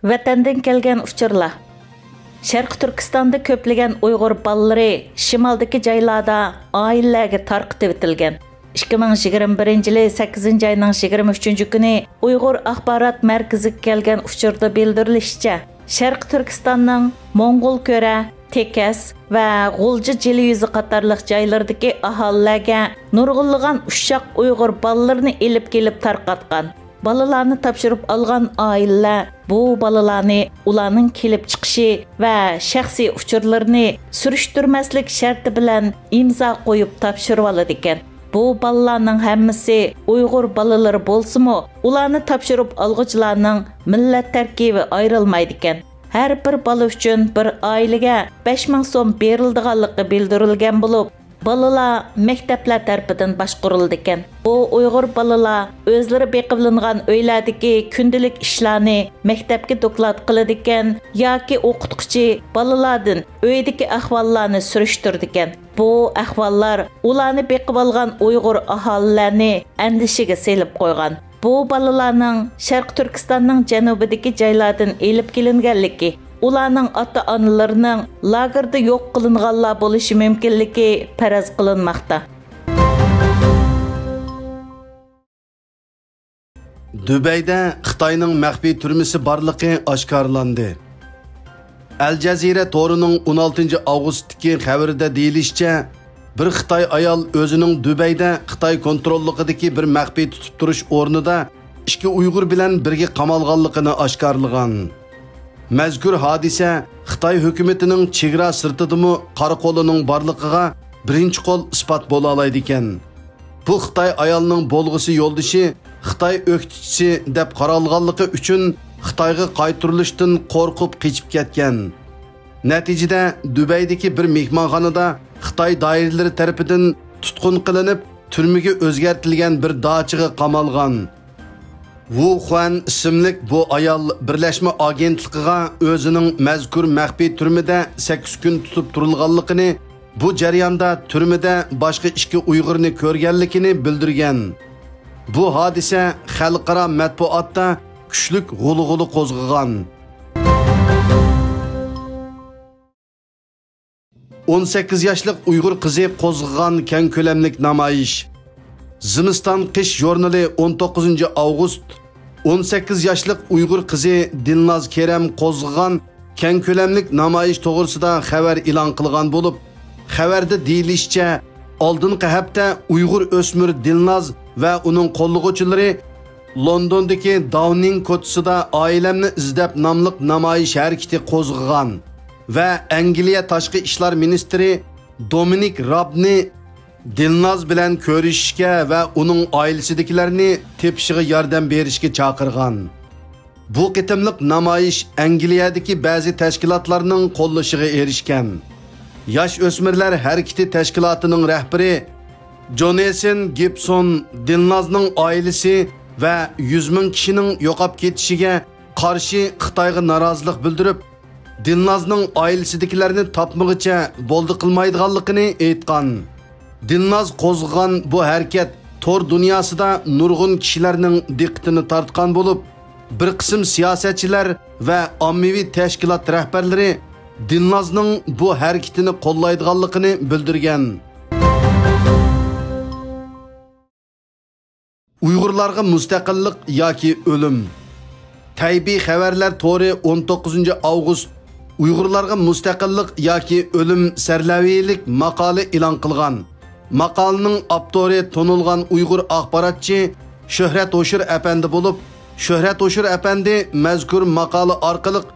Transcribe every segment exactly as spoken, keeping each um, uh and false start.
ۋەتەندىن كەلگەن ئۇچۇرلار. شەرقىي تۈركىستاندا كۆپلىگەن ئۇيغۇر بالىلىرى شىمالدىكى جايلاردا ئائىلىلەرگە تارقىتىۋېتىلگەن. ئىككى مىڭ يىگىرمە بىرىنچى يىلى سەككىزىنچى ئاينىڭ يىگىرمە ئۈچىنچى كۈنى ئۇيغۇر ئاخبارات مەركىزىگە كەلگەن ئۇچۇردا بىلدۈرۈلۈشىچە، شەرقىي تۈركىستاننىڭ موڭغۇلكۆرە، تېكەس ۋە غۇلجا جىلى يۈزى قاتارلىق جايلىرىدىكى ئاھالىلەرگە نۇرغۇنلىغان ئۇششاق ئۇيغۇر بالىلىرىنى ئېلىپ كېلىپ تارقاتقان. بالىلارنى تاپشۇرۇپ ئالغان ئائىلىلەر بۇ بالىلارنى ئۇلارنىڭ كېلىپ چىقىشى ۋە شەخسىي ئۇچۇرلىرىنى سۈرۈشتۈرمەسلىك شەرتى بىلەن ئىمزا قويۇپ تاپشۇرۇۋالىدىكەن. بۇ بالىلارنىڭ ھەممىسى ئۇيغۇر بالىلىرى بولسىمۇ، ئۇلارنى تاپشۇرۇپ ئالغۇچىلارنىڭ مىللەت تەركىبى ئايرىلمايدىكەن. ھەر بىر بالا ئۈچۈن بىر ئائىلىگە بەش مىڭ سوم بېرىلىدىغانلىقى بىلدۈرۈلگەن بولۇپ، بالىلار مەكتەپلەر تەرىپىدىن باشقۇرۇلىدىكەن. بۇ ئۇيغۇر بالىلار ئۆزلىرى بېقىۋېلىنغان ئۆيلەردىكى كۈندىلىك ئىشلارنى مەكتەپكە دوكلات قىلىدىكەن ياكى ئوقۇتقۇچى بالىلاردىن ئۆيدىكى ئەھۋاللارنى سۈرۈشتۈرىدىكەن. بۇ ئەھۋاللار ئۇلارنى بېقىۋالغان ئۇيغۇر ئاھالىلەرنى ئەندىشىگە سېلىپ قويغان. بۇ بالىلارنىڭ شەرقىي تۈركىستاننىڭ جەنۇبىدىكى جايلاردىن ئېلىپ كېلىنگەنلىكى، ئۇلارنىڭ ئاتا-ئانىلىرىنىڭ لاگېردا يوق قىلىنغانلار بولۇشى مۇمكىنلىكى پەرەز قىلىنماقتا. دۇبەيدە خىتاينىڭ مەخپىي تۈرمىسى بارلىقى ئاشكارىلاندى. ئەل جەزىرە تورىنىڭ ئون ئالتىنچى ئاۋغۇستتىكى خەۋىرىدە دېيىلىشىچە، بىر خىتاي ئايال ئۆزىنىڭ دۇبەيدە خىتاي كونتروللۇقىدىكى بىر مەخپىي تۇتۇپ تۇرۇش ئورنىدا ئىككى ئۇيغۇر بىلەن بىرگە قامالغانلىقىنى ئاشكارىلىغان. مەزكۇر ھادىسە خىتاي ھۆكۈمىتىنىڭ چېگرا سىرتىدىمۇ قارا قولىنىڭ بارلىقىغا بىرىنچى قول ئىسپات بولالايدىكەن. بۇ خىتاي ئايالنىڭ بولغۇسى يولدىشى خىتاي ئۆكتىچىسى دەپ قارالغانلىقى ئۈچۈن خىتايغا قايتۇرۇلۇشتىن قورقۇپ قېچىپ كەتكەن. نەتىجىدە، دۇبەيدىكى بىر مېھمانخانىدا خىتاي دائىرىلىرى تەرىپىدىن تۇتقۇن قىلىنىپ، تۈرمىگە ئۆزگەرتىلگەن بىر داچىغا قامالغان. ۋۇ خۇەن ئىسىملىك بۇ ئايال بىرلەشمە ئاگېنتلىقىغا ئۆزىنىڭ مەزكۇر مەخپىي تۈرمىدە سەككىز كۈن تۇتۇپ تۇرۇلغانلىقىنى، بۇ جەرياندا تۈرمىدە باشقا ئىككى ئۇيغۇرنى كۆرگەنلىكىنى بىلدۈرگەن. بۇ ھادىسە خەلقئارا مەتبۇئاتتا كۈچلۈك غۇلغۇلا قوزغىغان. ئون سەككىز ياشلىق ئۇيغۇر قىزى قوزغىغان كەڭ كۆلەملىك نامايىش. زىمىستان قىش ژۇرنىلى ئون توققۇزىنچى ئاۋغۇست، ئون سەككىز ياشلىق ئۇيغۇر قىزى دىلناز كېرەم قوزغىغان كەڭ كۆلەملىك نامايىش توغرىسىدا خەۋەر ئېلان قىلغان بولۇپ، خەۋەردە دېيىلىشىچە، ئالدىنقى ھەپتە ئۇيغۇر ئۆسمۈر دىلناز ۋە ئۇنىڭ قوللىغۇچىلىرى لوندوندىكى داۋنىڭ كوچىسىدا ئائىلەمنى ئىزدەپ ناملىق نامايىش ھەرىكىتى قوزغىغان ۋە ئەنگلىيە تاشقى ئىشلار مىنىستىرى دومىنىك رابنى دىلناز بىلەن كۆرۈشۈشكە ۋە ئۇنىڭ ئائىلىسىدىكىلەرنى تېپىشىغا ياردەم بېرىشكە چاقىرغان. بۇ قېتىملىق نامايىش ئەنگلىيەدىكى بەزى تەشكىلاتلارنىڭ قوللىشىغا ئېرىشكەن. ياش ئۆسمۈرلەر ھەرىكىتى تەشكىلاتىنىڭ رەھبىرى جونېسن گىبسون دىلنازنىڭ ئائىلىسى ۋە يۈز مىڭ كىشىنىڭ يوقاپ كېتىشىگە قارشى خىتايغا نارازىلىق بىلدۈرۈپ، دىلنازنىڭ ئائىلىسىدىكىلەرنى تاپمىغىچە بولدى قىلمايدىغانلىقىنى ئېيتقان. دىلناز قوزغىغان بۇ ھەرىكەت تور دۇنياسىدا نۇرغۇن كىشىلەرنىڭ دىققىتىنى تارتقان بولۇپ، بىر قىسىم سىياسەتچىلەر ۋە ئاممىۋى تەشكىلات رەھبەرلىرى دىلنازنىڭ بۇ ھەرىكىتىنى قوللايدىغانلىقىنى بىلدۈرگەن. ئۇيغۇرلارغا مۇستەقىللىق ياكى ئۆلۈم. تەيبېي خەۋەرلەر تورى ئون توققۇزىنچى ئاۋغۇست ئۇيغۇرلارغا مۇستەقىللىق ياكى ئۆلۈم سەرلەۋھىلىك ماقالە ئېلان قىلغان. ماقالىنىڭ ئاپتورى تونۇلغان ئۇيغۇر ئاخباراتچى شۆھرەت ھوشۇر ئەپەندى بولۇپ، شۆھرەت ھوشۇر ئەپەندى مەزكۇر ماقالە ئارقىلىق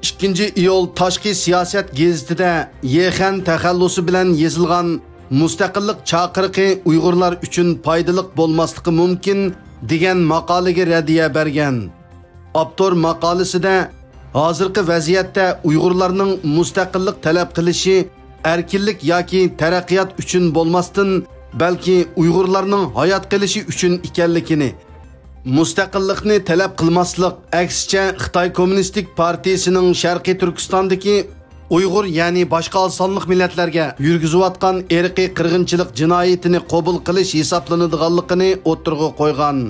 ئىككىنچى ئىيۇل تاشقى سىياسەت گېزىتىدە يېخەن تەخەللۇسى بىلەن يېزىلغان مۇستەقىللىق چاقىرىقى ئۇيغۇرلار ئۈچۈن پايدىلىق بولماسلىقى مۇمكىن دېگەن ماقالىگە رەددىيە بەرگەن. ئاپتور ماقالىسىدە ھازىرقى ۋەزىيەتتە ئۇيغۇرلارنىڭ مۇستەقىللىق تەلەپ قىلىشى ئەركىنلىك ياكى تەرەققىيات ئۈچۈن بولماستىن، بەلكى ئۇيغۇرلارنىڭ ھايات قېلىشى ئۈچۈن ئىكەنلىكىنى، مۇستەقىللىقنى تەلەپ قىلماسلىق، ئەكسىچە، خىتاي كوممۇنىستىك پارتىيىسىنىڭ شەرقىي تۈركىستاندىكى ئۇيغۇر، يەنى باشقا ئاز سانلىق مىللەتلەرگە يۈرگۈزۈۋاتقان ئىرقىي قىرغىنچىلىق جىنايىتىنى قوبۇل قىلىش ھېسابلىنىدىغانلىقىنى ئوتتۇرىغا قويغان.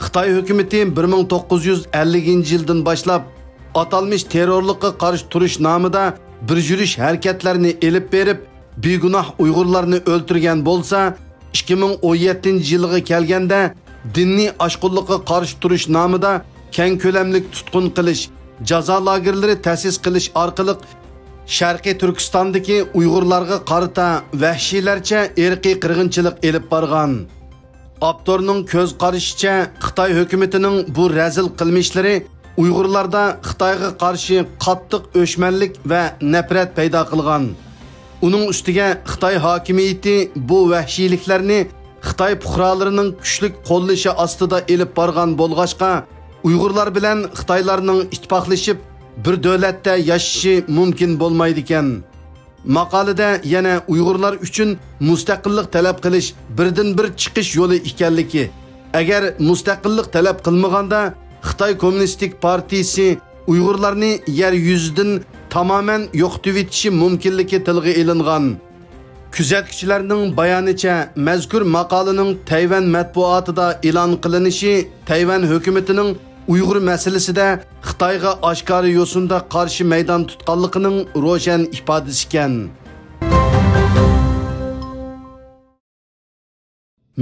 خىتاي ھۆكۈمىتى بىر مىڭ توققۇز يۈز ئەللىكىنچى يىلدىن باشلاپ ئاتالمىش تېررورلۇققا قارشى تۇرۇش نامىدا بىر يۈرۈش ھەرىكەتلەرنى ئېلىپ بېرىپ، بىگۇناھ ئۇيغۇرلارنى ئۆلتۈرگەن بولسا، ئىككى مىڭ ئون يەتتىنچى يىلغا كەلگەندە، دىنىي ئاشقۇنلۇققا قارشى تۇرۇش نامىدا كەڭ كۆلەملىك تۇتقۇن قىلىش، جازا لاگېرلىرى تەسىس قىلىش ئارقىلىق شەرقىي تۈركىستاندىكى ئۇيغۇرلارغا قارىتا ۋەھشىيلەرچە ئىرقىي قىرغىنچىلىق ئېلىپ بارغان. ئاپتورنىڭ كۆز قارىشىچە، خىتاي ھۆكۈمىتىنىڭ بۇ رەزىل قىلمىشلىرى ئۇيغۇرلاردا خىتايغا قارشى قاتتىق ئۆچمەنلىك ۋە نەپرەت پەيدا قىلغان. ئۇنىڭ ئۈستىگە خىتاي ھاكىمىيىتى بۇ ۋەھشىيلىكلەرنى خىتاي پۇقرالىرىنىڭ كۈچلۈك قوللىشى ئاستىدا ئېلىپ بارغان بولغاچقا، ئۇيغۇرلار بىلەن خىتايلارنىڭ ئىتتىپاقلىشىپ بىر دۆلەتتە ياشىشى مۇمكىن بولمايدىكەن. ماقالىدە يەنە ئۇيغۇرلار ئۈچۈن مۇستەقىللىق تەلەپ قىلىش بىردىنبىر چىقىش يولى ئىكەنلىكى، ئەگەر مۇستەقىللىق تەلەپ قىلمىغاندا، خىتاي كوممۇنىستىك پارتىيىسى ئۇيغۇرلارنى يەر يۈزىدىن تامامەن يوقىتىۋېتىشى مۇمكىنلىكى تىلغا ئېلىنغان. كۆزەتكۈچىلەرنىڭ بايانىچە، مەزكۇر ماقالىنىڭ تەيۋەن مەتبۇئاتىدا ئېلان قىلىنىشى تەيۋەن ھۆكۈمىتىنىڭ ئۇيغۇر مەسىلىسىدە خىتايغا ئاشكارا يوسۇندا قارشى مەيدان تۇتقانلىقىنىڭ روشەن ئىپادىسىكەن.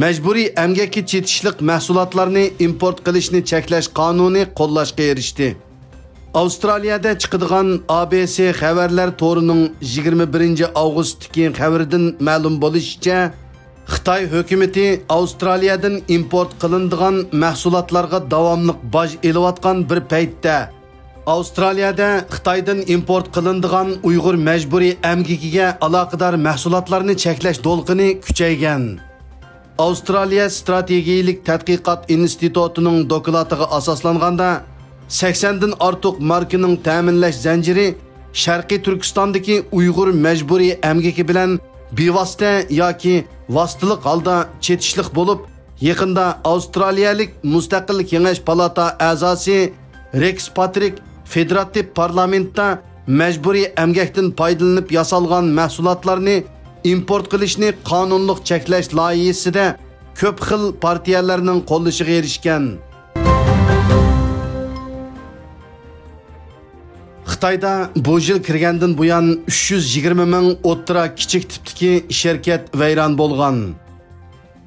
مەجبۇرىي ئەمگەككە چېتىشلىق مەھسۇلاتلارنى ئىمپورت قىلىشنى چەكلەش قانۇنى قوللاشقا ئېرىشتى. ئاۋسترالىيەدە چىقىدىغان ئا بې سې خەۋەرلەر تورىنىڭ يىگىرمە بىرىنچى ئاۋغۇستتىكى خەۋىرىدىن مەلۇم بولۇشىچە، خىتاي ھۆكۈمىتى ئاۋسترالىيەدىن ئىمپورت قىلىنىدىغان مەھسۇلاتلارغا داۋاملىق باج ئېلىۋاتقان بىر پەيتتە، ئاۋسترالىيەدە خىتايدىن ئىمپورت قىلىنىدىغان ئۇيغۇر مەجبۇرىي ئەمگىكىگە ئالاقىدار مەھسۇلاتلارنى چەكلەش دولقۇنى كۈچەيگەن. ئاۋسترالىيە ستراتېگىيىلىك تەتقىقات ئىنستىتۇتىنىڭ دوكلاتىغا ئاساسلانغاندا، سەكسەندىن ئارتۇق ماركىنىڭ تەمىنلەش زەنجىرى شەرقىي تۈركىستاندىكى ئۇيغۇر مەجبۇرىي ئەمگىكى بىلەن بىۋاسىتە ياكى ۋاسىتىلىق ھالدا چېتىشلىق بولۇپ، يېقىندا ئاۋسترالىيەلىك مۇستەقىل كېڭەش پالاتا ئەزاسى رېكس پاترىك فېدېراتىپ پارلامېنتتا مەجبۇرىي ئەمگەكتىن پايدىلىنىپ ياسالغان مەھسۇلاتلارنى ئىمپورت قىلىشنى قانۇنلۇق چەكلەش لايىھىسىدە كۆپ خىل پارتىيەلەرنىڭ قوللىشىغا ئېرىشكەن. خىتايدا بۇ يىل كىرگەندىن بۇيان ئۈچ يۈز يىگىرمە مىڭ ئوتتۇرا، كىچىك تىپتىكى شىركەت ۋەيران بولغان.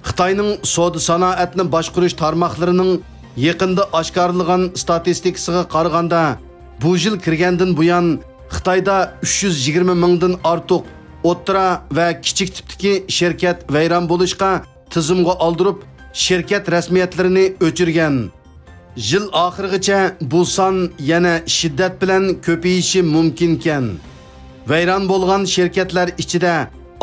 خىتاينىڭ سودا سانائەتنى باشقۇرۇش تارماقلىرىنىڭ يېقىندا ئاشكارىلىغان ستاتىستىكىسىغا قارىغاندا، بۇ يىل كىرگەندىن بۇيان خىتايدا ئۈچ يۈز يىگىرمە مىڭدىن ئارتۇق ئوتتۇرا ۋە كىچىك تىپتىكى شىركەت ۋەيران بولۇشقا تىزىمغا ئالدۇرۇپ، شىركەت رەسمىيەتلىرىنى ئۆچۈرگەن. يىل ئاخىرىغىچە بۇ سان يەنە شىددەت بىلەن كۆپىيىشى مۇمكىنكەن. ۋەيران بولغان شىركەتلەر ئىچىدە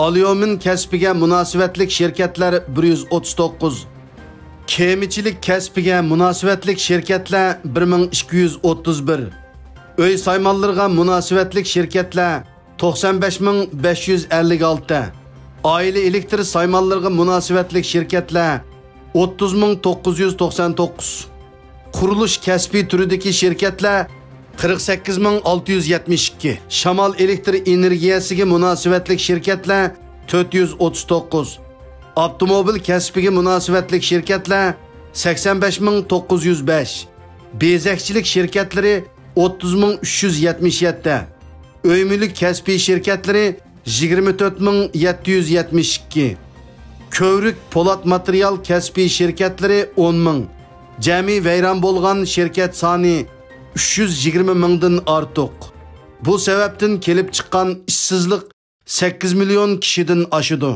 ئاليۇمىن كەسپىگە مۇناسىۋەتلىك شىركەتلەر بىر يۈز ئوتتۇز توققۇز، كېمىچىلىك كەسپىگە مۇناسىۋەتلىك شىركەتلەر بىر مىڭ ئىككى يۈز ئوتتۇز بىر، ئۆي سايمانلىرىغا مۇناسىۋەتلىك شىركەتلەر توقسان بەش مىڭ بەش يۈز ئەللىك ئالتە، ئائىلە ئېلېكتر سايمانلىرىغا مۇناسىۋەتلىك شىركەتلەر ئوتتۇز مىڭ توققۇز يۈز توقسان توققۇز، قۇرۇلۇش كەسپى تۈرىدىكى شىركەتلەر قىرىق سەككىز مىڭ ئالتە يۈز يەتمىش ئىككى، شامال ئېلېكتر ئېنېرگىيەسىگە مۇناسىۋەتلىك شىركەتلەر تۆت يۈز ئوتتۇز توققۇز، ئاپتوموبىل كەسپىگە مۇناسىۋەتلىك شىركەتلەر سەكسەن بەش مىڭ توققۇز يۈز بەش، بېزەكچىلىك شىركەتلىرى ئوتتۇز مىڭ ئۈچ يۈز يەتمىش يەتتە، ئۆي مۈلۈك كەسپىي شىركەتلىرى يىگىرمە تۆت مىڭ يەتتە يۈز يەتمىش ئىككى، كۆۋرۈك پولات ماتېرىيال كەسپىي شىركەتلىرى ئون مىڭ، جەمئىي ۋەيران بولغان شىركەت سانى ئۈچ يۈز يىگىرمە مىڭدىن ئارتۇق. بۇ سەۋەبتىن كېلىپ چىققان ئىشسىزلىق سەككىز مىليون كىشىدىن ئاشىدۇ.